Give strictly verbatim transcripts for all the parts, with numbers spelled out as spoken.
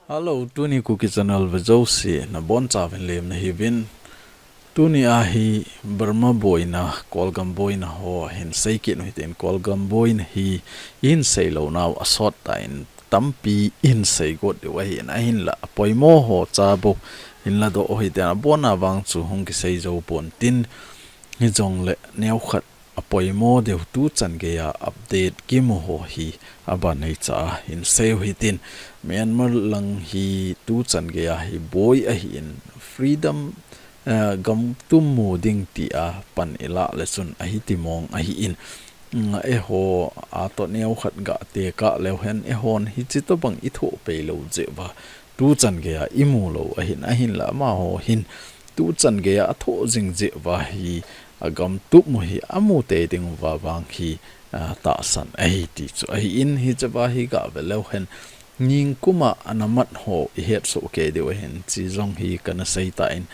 Hello, tuni Kuki Channel ve jouse nabonchauvin lemna hiuvin. Tuni a hi Burma boina, Kolgam boina ho hin seikit u hitin, Kolgam boina hi ihin seilou nau asot tan tampi ihin seigot diu ahin, ahinla apoimo ho chabou hin ladoh u hitin, abona vang chu hung kisei jou pontin, hijongle neokhat apoimo diu tuchan geiya update kimu ho hi aban neicha a hin sei u hitin, Myanmar lang hi tuchan geiya hi boi ahin, freedom, eh, gam tum mu ding tia pan ilah le chun ahi timong ahin, mm, eiho atoh neokhat gah tekah leu hen eihon hichi tobang ithoh peilou jeh uva tuchan geiya imu lou ahin, ahinla amaho hin tuchan geiya athoh jing jeh uva hi agam tum mu hi amu tei ding uva vang hi, ah, tahsan ahi ti chu ahin, hichea hi gah ve leu hen ningkuma anamat ho ihet soh kei diu ahin, chi jong hi kana sei tan,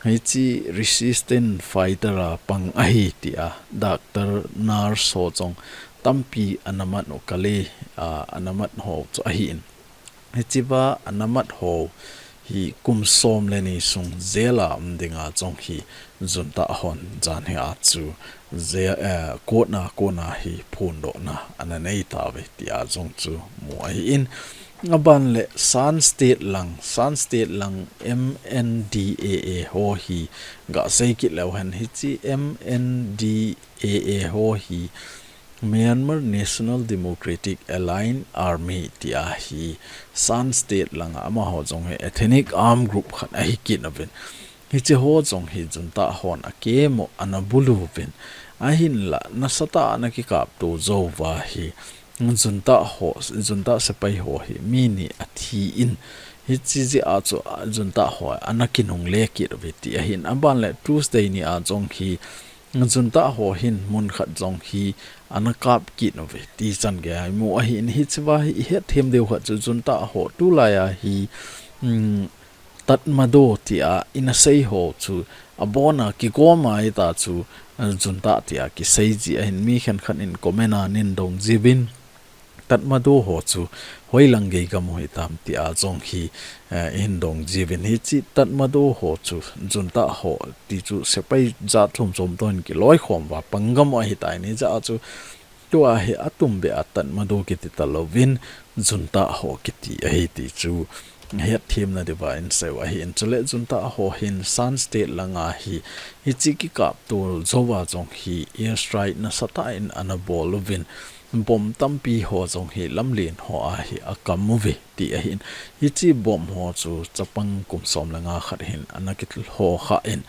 hichi resistance fighter a pang ahi tia doctor, nurse ho jong tampi anamat u kale, ah, anamat ho chu ahin. Hichea anamat ho hi kum som le ni sung jail a um dinga jong hi junta hon janhi a chu jail, eh, court na, court na hi phondohna ana nei tauve tia jong chu mu ahin. Aban le Shan State lang, Shan State lang M N D A A ho hi gah seikit leu hen, hichi M N D A A ho hi Myanmar National Democratic Alliance Army tia hi Shan State langa amaho jong hi ethnic armed group khat ahi kit nauvin. Hichi ho jong hi junta hon akemu ana bulu uvin. Ahinla nasatah a ana kikapto jou uva hi junta ho, junta sepai ho hi mi ni athi in. Hichi jeh a chu, ah, junta ho ana kinungle kit uve ti ahin. Aban le Tuesday ni a jong hi junta ho hin mun khat jong hi ana kap kit uve ti chan geiya imu ahin, hichea hi ihet them diu khat chu junta ho tulai a hi, um, Tatmadaw tia ina sei ho chu abona kigom a ita chu, eh, junta tia kisei ji ahin, mi khenkhat in comment a nin dong jiuvin. Tatmadaw ho chu hoilang gei gam u hitam tia jong hi, eh, ihin dong jiuvin, hichi Tatmadaw ho chu junta ho ti chu sepai jat chom chom toh in kiloikhom uva pang gam u ahitan, hijeh a chu tua hi atumbeh a Tatmadaw kiti talouvin junta ho kiti ahi ti chu hetthemna diuva ihin sei u ahin. Chule junta ho hin Shan State langa hi hichi kikapto jou a jong hi airstrike nasatah in ana bol uvin, bomb tampi ho jong hi lamlen ho a hi akam uve ti ahin. Hichi bomb ho chu chapang kum som le nga khat hin ana kilhokhah in,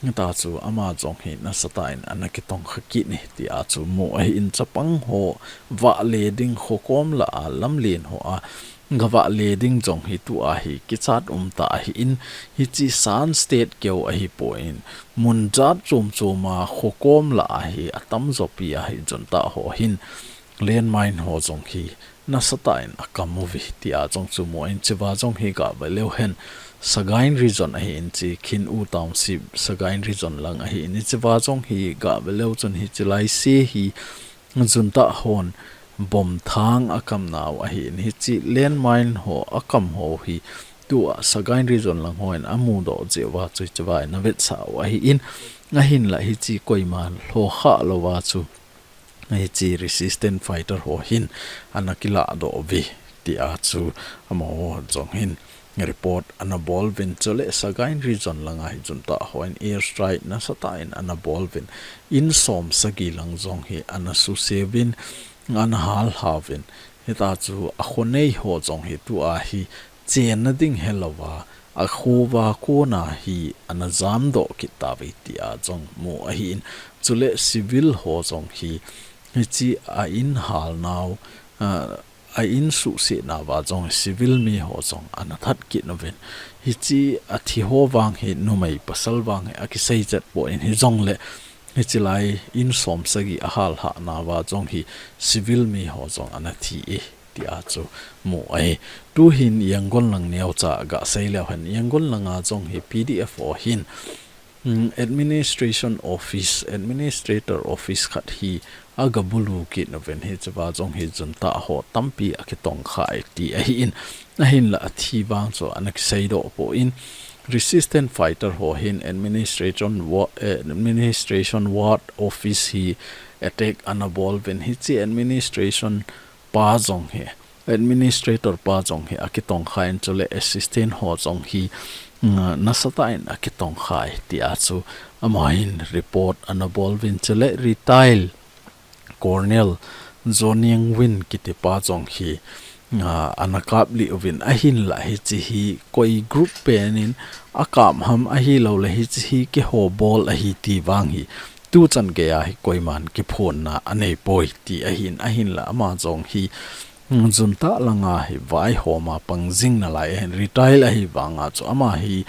hita chu ama jong hi nasatah in ana kitongkha kit e tia chu mu ahin, chapang ho vahle ding khokom lah a lamlen ho a gavahle ding jong hi tua hi kichat um tah ahin, hichi Shan State keu ahipon, mun jat chom chom a khokom lah a hi atamjo pi a hi junta ho hin landmine ho jong hi nasatah in akam uve tia jong chu mu ahin, hichea jong hi gah ve leu hen Sagaing Region ahin, chi Khin U Township Sagaing Region lang ahin, hichea jong hi gah ve leu chun hichi lai se hi junta hon bomb thang akam nau ahin, hichi landmine ho akam ho hi tua Sagaing Region lang hon amudoh jeh uva chu hichea ana vetsah u ahin, ahinla hichi koima lhokhah louva chu hichi resistance fighter ho hin ana kilahdoh uve tia chu amaho jong hin report ana bol uvin. Chule Sagaing Region langa hi junta hon airstrike nasatah in ana bol uvin, in som sagi lang jong hi ana suse uvin, ana halha uvin. Hita chu akhonei ho jong hi tua hi chenna ding helouva, akho uva kona hi ana jamdoh kit tauve tia jong mu ahin. Chule civil ho jong hi hichi a in halnau, ah, a in suhsetnauva jong civil mi ho jong ana that kit uvin. Hichi athi ho vang hi numei pasal vang hi akisei chet poi, hijongle hichi lai in som sagi ahalhah nauva jong hi civil mi ho jong ana thi e tia chu mu ahi. Tuhin Yangon lang neocha gah sei leu hen, Yangon langa jong hi P D F ho hin mm, administration office, administrator office khat hi agabulu kit uvin, hichea jong hi junta ho tampi akitongkhai ti ahin, ahinla athi vang chu ana kiseidoh poi. Resistance fighter ho hin administration wa-, eh, administration ward office hi attack ana bol uvin, hiche administration pa jong hi, administrator pa jong hi akitongkhai in, chule assistant ho jong hi, mm, nasatah in akitongkhai tia chu amahin report ana bol uvin, chule retired Colonel Zoniang Win kiti pa jong hi, ah, ana kaplih uvin, ahinla hiche hi koi group pen in akap ham ahilouleh hiche hi keiho bol ahi ti vang hi tuchan geija hi koiman kiphonna aneipoi ti ahin, ahinla ama jong hi, mm, junta langa hi vaihoma pangjing nalai ahin, retired ahi vanga chu ama hi,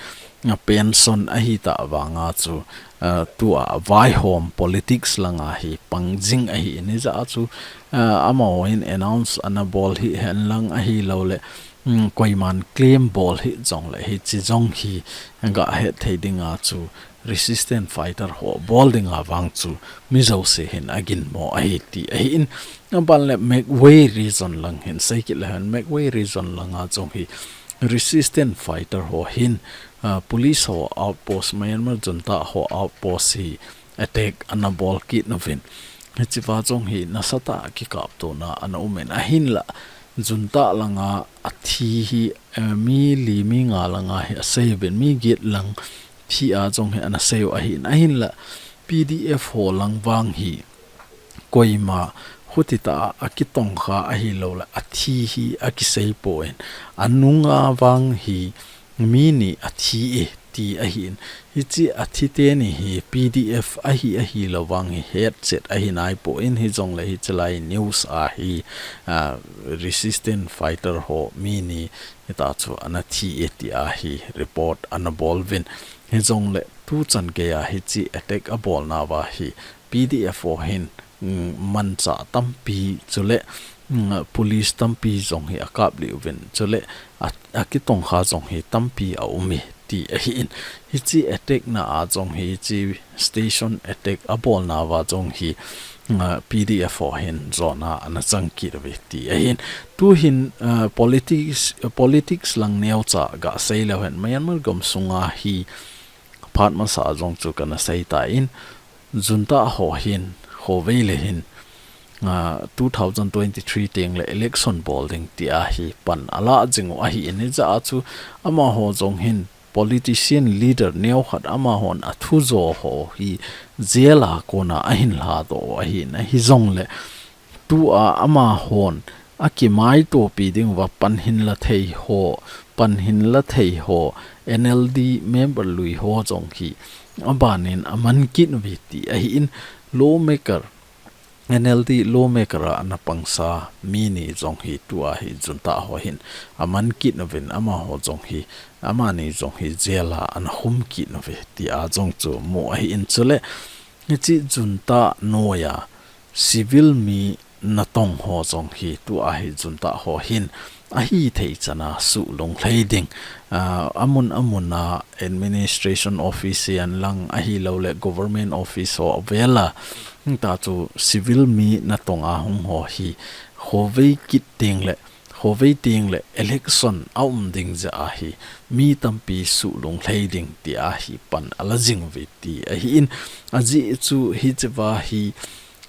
ah, pension ahita vanga chu, ah, tua vaihom politics langa hi pangjing ahin, hijeh a chu, ah, amahon announce ana bol hihen lang ahilouleh, mm, koiman claim bol hijongleh hiche jong hi gahet thei dinga chu resistance fighter ho bol dinga vang chu mi jouse hin aginmo ahi ti ahin. Aban le Magway region lang hin seikit lehen, Magway region langa jong hi resistance fighter ho hin, ah, police ho outpost, Myanmar junta ho outpost hi attack ana bol kit uvin, hichea jong hi nasatah a kikaptona ana umin, ahinla junta langa athi hi, eh, mi li mi nga langa hi asei uvin, mi get lang thi a jong hi ana seiu ahin, ahinla P D F ho lang vang hi koima hutitah a akitongkha ahilouleh athi hi akiseipon, anunga vang hi mi ni athi e ti ahin, hiche athi teni hi P D F ahi ahilou vang hi hetchet ahi naipon, hijongleh hiche lai news a hi, ah, resistance fighter ho mi ni hita chu ana thi e tia hi report ana bol uvin, hijongleh tuchan geija hiche attack abolnauva hi P D F ho hin, mm, manchah tampi chule, mm, police tampi jong hi akaplih uvin, chule a, akitongkha jong hi tampi aum e ti ahin, hiche attack na a jong hi, hiche station attack abolnauva jong hi, mm, P D F ho hin jona ana chang kit uve ti ahin. Tuhin, ah, politics, politics lang neocha gasei leuhen, Myanmar gamsunga hi phat masa jong chu kana seitan, junta ho hin, khovei le hin, ah, two thousand twenty-three tengleh election bol ding tia hi pan ala jingu ahin, hijeh a chu amaho jong hin politician leader neokhat amahon athujo ho hi jail a kona ahin lhadoh u ahin, hijongleh tua amahon akimaitopi dinguva panhin la thei ho, panhin la thei ho, N L D member lui ho jong hi abanin aman kit uve ti ahin, lawmaker, N L D lawmaker a ana pangsa mi ni jong hi tua hi junta ho hin aman kit uvin, amaho jong hi, amani jong hi jail a ana khum kit uve tia jong chu mu ahin, chuleh hiche junta noiya civil mi natong ho jong hi tua hi junta ho hin ahithei chana suhlunglhai ding, ah, amun amun a administration office hihen lang ahilouleh government office ho vela, hita chu civil mi natonga hung ho hi khovei kit tengleh, khovei tengleh election aum ding jeh a hi mi tampi suhlunglhai ding tia hi pan ala jing uve ti ahin, ajeh chu hichea hi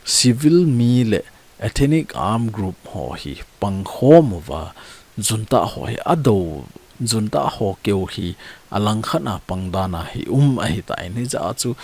civil mi le ethnic armed group ho hi pangkhom uva, junta ho hi ado, junta ho keu hi alangkhat a pangdan a hi um ahitan, hijeh a chu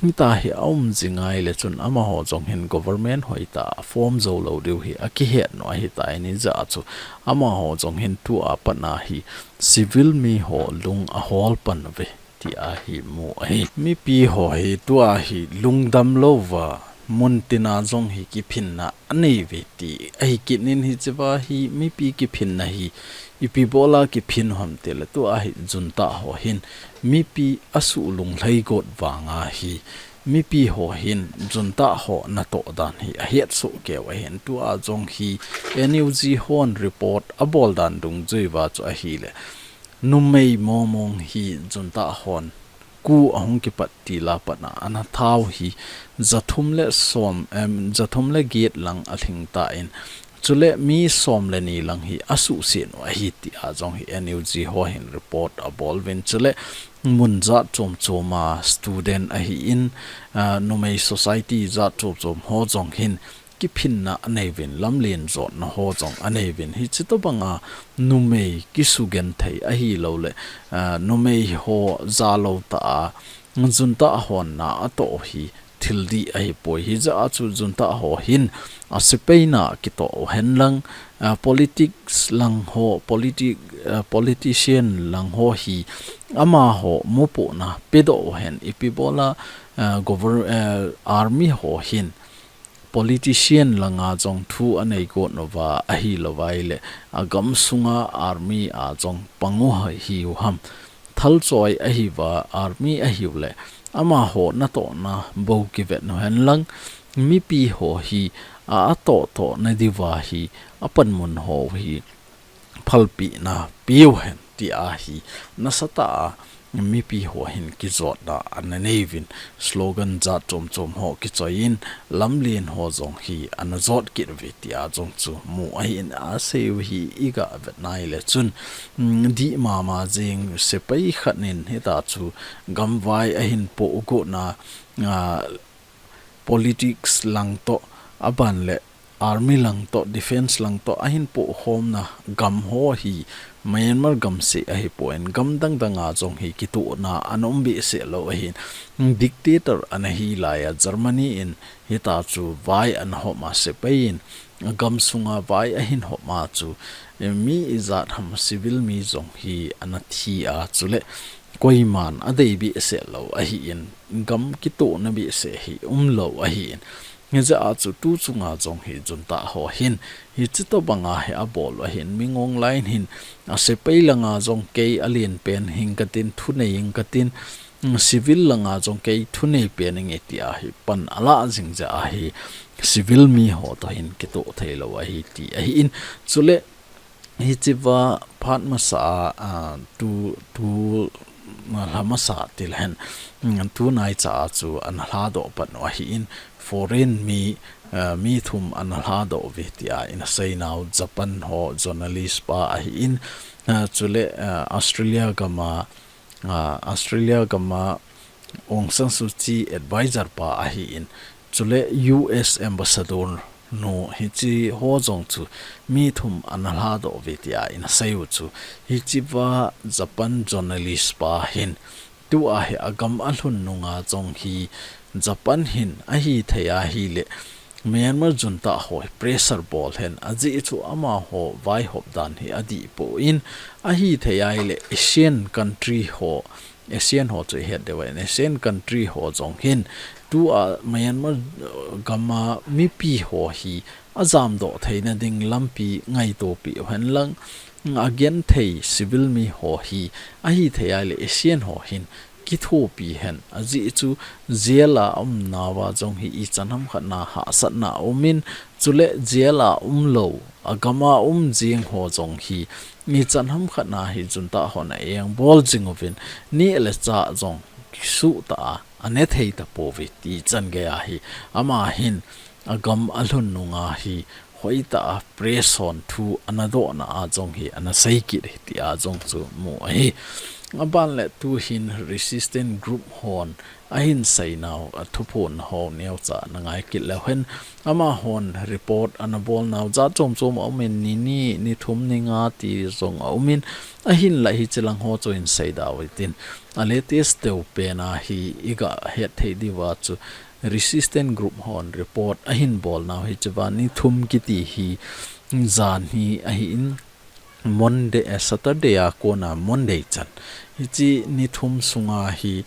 hita hi aum jing ahileh chun amaho jong hin government hoitah a form jou lou diu hi akihet u ahitan, hijeh a chu amaho jong hin tua pat a hi civil mi ho lung ahol pan uve tia hi mu ahi. Mipi ho hi tua hi lungdam louva, muntina jong hi kiphinna anei uve ti ahi kit in, hichea hi mipi kiphinna hi ipi bola kiphin u ham tileh, tua hi junta ho hin mipi asuhlunglhai got vanga hi mipi ho hin junta ho natoh dan hi ahet sohkei u ahin, tua jong hi N U G hon report abol dan dungjuiva chu ahileh, numei mongmong hi junta hon ku ahung kipat tila patna ana thau hi, jathum le som, em, jathum le get lang alhing tan, chule mi som le ni lang hi asuhset u ahi tia jong hi N U G ho hin report abol uvin, chule mun jat chom chom a student ahin, ah, numei society jat chom chom ho jong hin kiphinna anei uvin, lamlen jotna ho jong anei uvin. Hichi tobanga numei kisugenthei ahilou le, ah, numei ho jalou tah a, junta hon na atoh hi thil dih ahipoi. Hijeh a chu junta ho hin asepai na kitoh u hen lang, ah, politics lang ho, politi-, ah, politician lang ho hi amaho mopohna pedoh u hen, ipi bola, ah, gover-, ah, army ho hin politician langa jong thu anei got uva ahilou vai le, agam sunga army a jong pang u hi, hiu ham. Thalchoi ahiuva, army ahiu le, amaho natohna bou kivet u hen lang, mipi ho hi a, atoh toh nadiuva hi, apanmun ho hi phalpina peu hen tia hi nasatah a mipi ho hin kijotna ana nei uvin, slogan jat chom chom ho kichoiyin, lamlen ho jong hi ana jot kit uve tia jong chu mu ahin, asei u hi iga vet nai le chun, mm, dih mama jing sepai khat in hita chu gamvai ahin poh u got na, ah, politics lang toh, aban le army lang toh, defense lang toh ahin poh khomna gam ho hi Myanmar gam seh ahipon, gam dang dang a jong hi kitohna ana um behseh lou ahin, dictator ana hi laiya Germany in hita chu vai ana hom a, sepai in gam sunga vai ahin hom a chu, eh, mi ijat ham civil mi jong hi ana thi a, chule koiman adei behseh lou ahin, gam kitohna behseh hi umlou ahin. Hijeh a chu tu chunga jong hi junta ho hin hichi tobanga hi abol u ahin, Min Aung Hlaing hin asepai langa jong kei alen pen hing katin, thunei hing katin, mm, civil langa jong kei thunei pen inge tia hi pan ala jing jeh a hi civil mi ho toh hin kitoh thei lou ahi ti ahin. Chule hichiva phat masa a, a, tu, tu, a, lha masa til hen, mm, tunai cha a chu ana lhadoh pan u ahin, foreign mi, a, mi thum ana lhadoh uve tia ina sei nau, Japan ho journalist pa ahin, a, chule, a, Australia gam a, a, Australia gam a Aung San Suu Kyi advisor pa ahin, chule U S ambassador nu, hichi ho jong chu mi thum ana lhadoh uve tia ina sei u chu, hichiva Japan journalist pa hin tua hi agam alhun nunga jong hi Japan hin ahithei ahile Myanmar junta ho hi pressure bol hen, ajeh chu amaho vaihop dan hi adih pon, ahithei ahile Asian country ho, Asian ho chu ihet diu ahin, Asian country ho jong hin tua Myanmar, uh, gam a mipi ho hi ajamdoh theina ding lampi ngaito peh u hen lang, agenthei civil mi ho hi ahithei ahile Asian ho hin kithopi hen, ajeh chu jail a umnauva jong hi ichan hamkhat na hahsatna aumin, chule jail a umlou, agam a um jing ho jong hi ichan hamkhat na hi junta hon a engbol jing uvin, neh le chah jong kisuh tah a ane thei tapouve ti chan geiya hi ama hin agam alhun nunga hi hoitah a press hon thu ana dohna a jong hi ana sei kit hi tia jong chu mu ahi. Aban le tu hin resistance group hon ahin sei nau, athuphon ho neocha na ngai kit leu hen, amahon report ana bol nau jat chom chom aumin, ni ni, ni thum, ni nga ti jong aumin, ahinla hichi lang ho chu hin sei dau hitin, a latest deu pen a hi iga het thei diuva chu resistance group hon report ahin bol nau hichiva ni thum kiti hi jan hi ahin, Monday, eh, Saturday a kona Monday chan. Hichi ni thum sunga hi,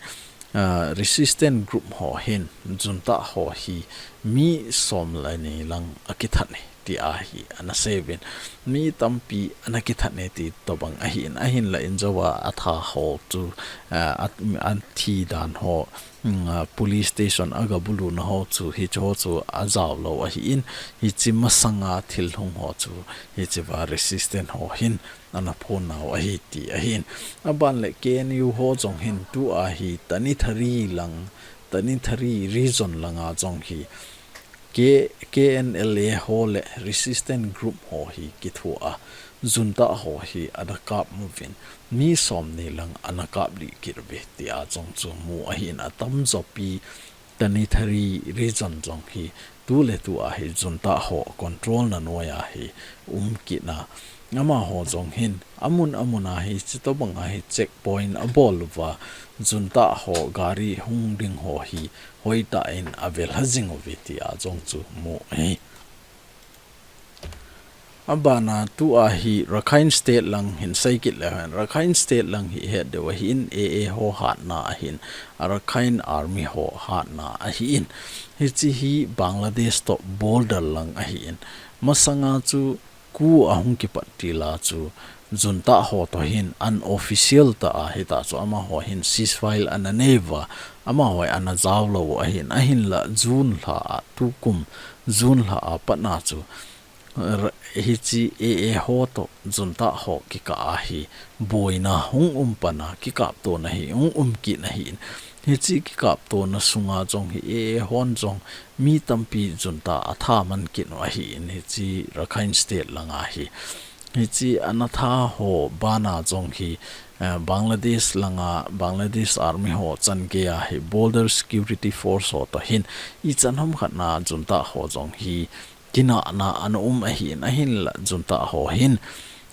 ah, resistance group ho hin, junta ho hi mi som le ni lang akithat e. ti ahi, ana seiyuvin. Mi tampi ana kithat e ti tobang ahin, ahinla injouva atha ho chu, ah, at, athi dan ho, mm, ah, police station aga buluna ho chu, hiche ho chu ajao lou ahin, hiche masanga thil hung ho chu, hichea resistance ho hin ana phon nau ahi ti ahin. Aban le K N U ho jong hin tua hi Tanintharyi lang, Tanintharyi region langa jong hi K-, K N L A ho le resistance group ho hi kithoa, junta ho hi ana kap uvin, mi somni lang ana kaplih kit uve tia jong chu mu ahin, atamjo pi Tanintharyi region jong hi tuletua hi junta ho control na noiya hi um kit na. Amaho jong hin amun amun a hi chutobang a hi checkpoint abol uva, junta ho gari hung ding ho hi hoitah in avel ha jing uve tia jong chu mu ahi. Abana tua hi Rakhine State lang hin sei kit leu hen, Rakhine State lang hi het deu ahin, A A ho hatna ahin, Arakan Army ho hatna ahin. Hiche hi Bangladesh to border lang ahin. Masanga chu coup ahung kipat tila chu junta ho to hin unofficial tah a hita chu amaho hin ceasefire ana neiuva, amaho ana jao lou ahin, ahinla June lha a tukum, June lha a patna chu R-, hiche A A ho to junta ho kikah a hi boina hung um pan a kikaptona hi hung um kit na ahin. Hiche kikaptona sunga jong hi A A hon jong mi tampi junta atha man kit u ahin, hiche Rakhine State langa hi. Hiche ana tha ho bana jong hi, eh, Bangladesh langa, Bangladesh Army ho chan geiya hi Border Security Force ho to hin ichan ham khat na junta ho jong hi kinahna ana um ahin, ahinla junta ho hin,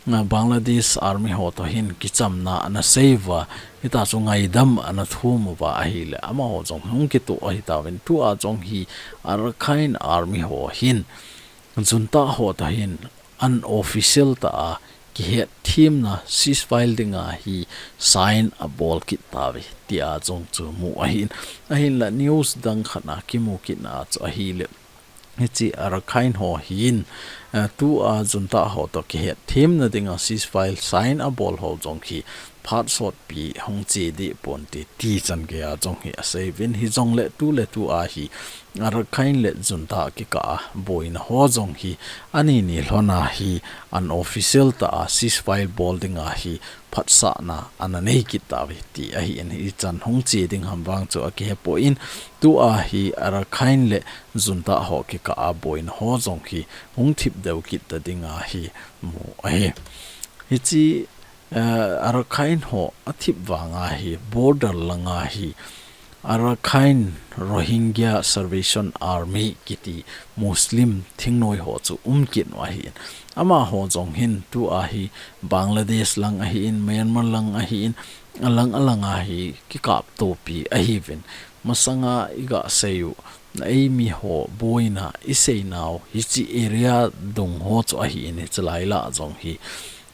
ah, Bangladesh Army ho to hin kichamna ana seiuva, hita chu ngaidam ana thum uva ahile, amaho jong hung kitoh ahi tauvin, tua jong hi Arakan Army ho hin, junta ho to hin unofficial tah a kihetthem na ceasefire dinga hi sign abol kit tauve tia jong chu mu ahin, ahinla news dang khat na kimu kit na chu ahile, hiche Arakan ho hin, eh, tua junta ho to kihetthem na dinga ceasefire sign abol ho jong hi phat sotpi hung che deh ponte ti chan geiya jong hi aseiuvin, hijongle tuletua hi Arakan le junta kikah a boina ho jong hi ani ni lhona hi unofficial tah a ceasefire bol dinga hi phatsahna ana nei kit tauve ti ahin, ichan hung che ding ham vang chu akihepoi, tua hi Arakan le junta ho kikah a boina ho jong hi hung thip deu kit ta dinga hi mu ahi. Hiche, eh, Arakan ho athip vanga hi border langa hi Arakan Rohingya Salvation Army kiti Muslim thingnoi ho chu um kit u ahin. Amaho jong hin tua hi Bangladesh lang ahin, Myanmar lang ahin, alang alang a hi kikaptopi ahiuvin. Masanga iga seiu, eimi ho boina isei nau hiche area dung ho chu ahin, hiche lai lah jong hi.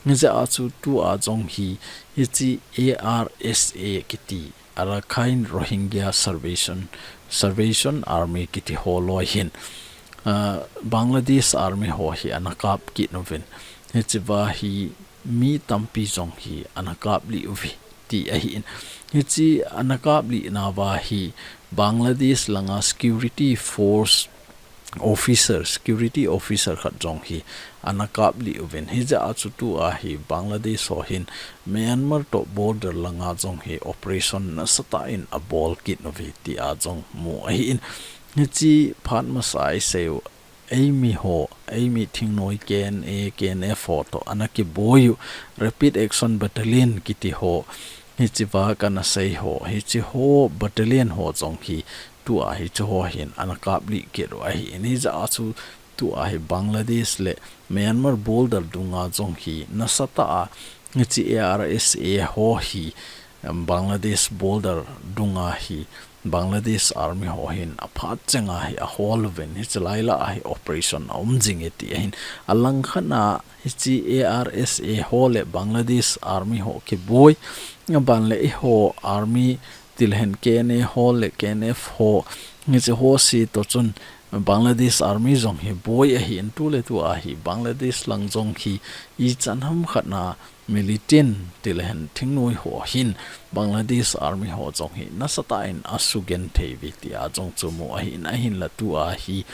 Hijeh a chu tua jong hi, hiche A R S A kiti Arakan Rohingya Salvation, Salvation Army kiti ho loi hin, ah, Bangladesh Army ho hi ana kap kit uvin. Hichea hi mi tampi jong hi ana kaplih uve ti ahin. Hiche ana kaplih nauva hi Bangladesh langa security force officer, security officer khat jong hi ana kaplih uvin. Hijeh a chu tua hi Bangladesh ho hin Myanmar to border langa jong hi operation nasatah in abol kit uve tia jong mu ahin. Hiche phat masa iseiu, eimi ho, eimi thingnoi K N A, K N F ho to ana kiboiu Rapid Action Battalion kiti ho, hichea kana sei ho, hiche ho battalion ho jong hi tua hiche ho hin ana kaplih kit u ahin, hijeh a chu tua hi Bangladesh le Myanmar border dunga jong hi nasatah a, hiche A R S A ho hi, em, Bangladesh border dunga hi Bangladesh Army ho hin aphat chenga hi ahol uvin, hiche lai lah a hi operation aum jinge ti ahin. Alang khat na hiche A R S A ho le Bangladesh Army ho kiboi, aban le eiho Army tilhen K N A ho le K N F ho Hiche ho se toh chun Bangladesh Army jong hi boi ahin, tuletu a hi Bangladesh lang jong hi ichan ham khat na militant tilehen thingnoi ho hin Bangladesh Army ho jong hi nasatah in asugenthei uve tia jong chu mu ahin, ahinla tua hi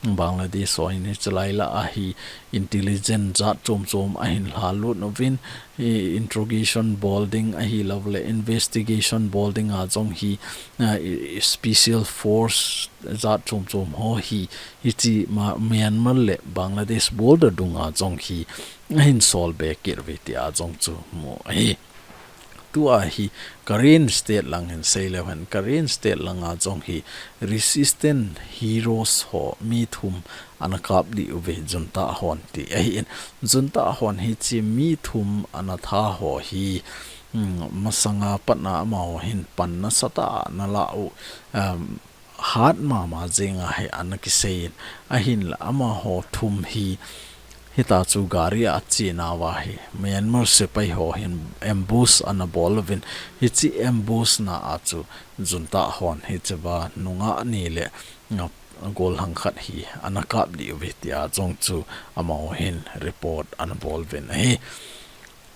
Bangladesh ho hin hichelai lah a hi intelligence jat chom chom ahin lhalut uvin, interrogation bol ding ahilouleh investigation bol ding a jong hi, ah, special force jat chom chom ho hi, hiche Myanmar le Bangladesh border dung a jong hi ahin sol be kit uve tia jong chu mu ahi. Tua hi Karen State lang hin seileu hen, Karen State lang a jong hi resistance heroes ho mi thum ana kap lih uve junta hon ti ahin. Junta hon hiche mi thum ana that ho hi, um, masanga pat na amaho hin pan nasatah a ana lah u, um, hat mama jeng ahi ana kisei in, ahinla amaho thum hi hitachu gari a ache nauva hi Myanmar sepai ho hin ambush ana bol uvin, hiche ambush na a chu junta hon hichea nungah ni le, uh, golhang khat hi ana kap lih uve tia jong chu amaho hin report ana bol uvin ahi.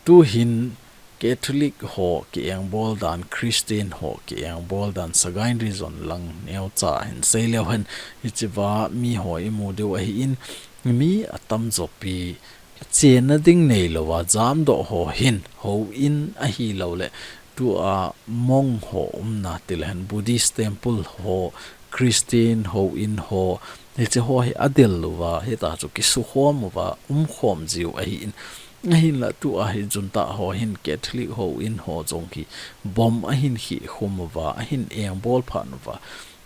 Tuhin Catholic ho ki-engbol dan, Christian ho ki-engbol dan, Sagaing Region lang neocha hin seileu hen, hichea mi ho imu diu ahin, mi atamjo pi chenna ding neilouva jamdoh ho hin houin ahilouleh tua monk ho umna tilehen Buddhist temple ho, Christian houin ho, hiche ho hi adel uva, hitachu kisukhom uva, umkhom jiu ahin. Ahinla tua hi junta ho hin Catholic houin ho jong hi bomb ahin khehkhum uva, ahin engbol phat uva,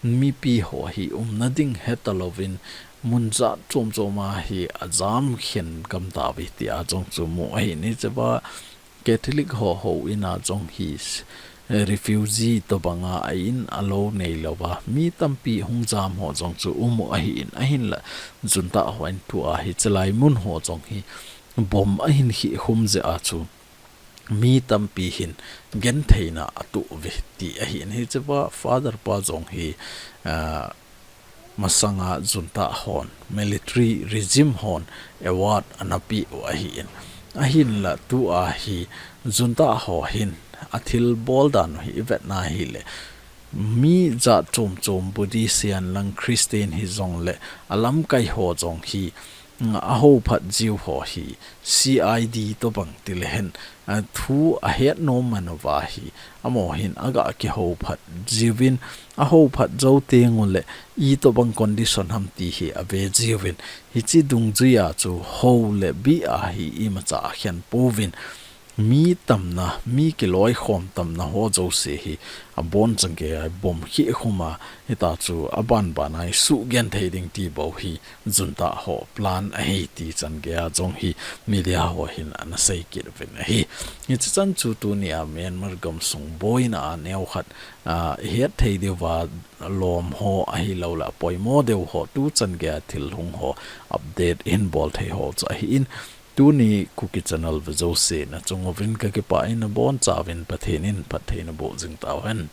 mipi ho hi umna ding hetalouvin, mun jat chom chom a hi ajam khen gam tauve tia jong chu mu ahin, hichea Catholic ho houin a jong hi, eh, refugee tobanga a in alou neilouva mi tampi hung jam ho jong chu um u ahin, ahinla junta hon tua hichelai mun ho jong hi bomb ahin khehkhum jeh a chu mi tampi hin gentheina atoh uve ti ahin, hichea Father pa jong hi, ah, masanga junta hon, military regime hon award ana peh u ahin. Ahinla tua hi junta ho hin athilbol dan u hi ivetna hile, mi jat chom chom Buddhist hihen lang Christian hijongle alamkai ho jong hi, mm, ahouphat jiu ho hi C I D tobang tilehen, a, thu ahet nom man uva hi, amaho hin aga kihou phat jiuvin, ahou phat jou teng uleh itobang condition ham ti hi ave jiuvin, hiche dungjui a chu hou le bih a hi imacha akhen pouvin, mi tamna, mi kiloikhom tamna ho jouse hi abon changeiya bomb khehkhum a, hitachu abanban a isugenthei ding ti bou hi junta ho plan ahi ti changeiya jong hi media ho hin ana sei kit uvin ahi. Hiche chan chu tunia Myanmar gamsung boina a neokhat, ah, ihet thei diuva lom ho ahilouleh apoimo deu ho tu changeiya thil hung ho update ihin bol thei ho chu ahin, tuni Kuki Channel ve jouse nachung uvin kakipah in nabonchauvin Pathen in phatthei naboh jing tauhen.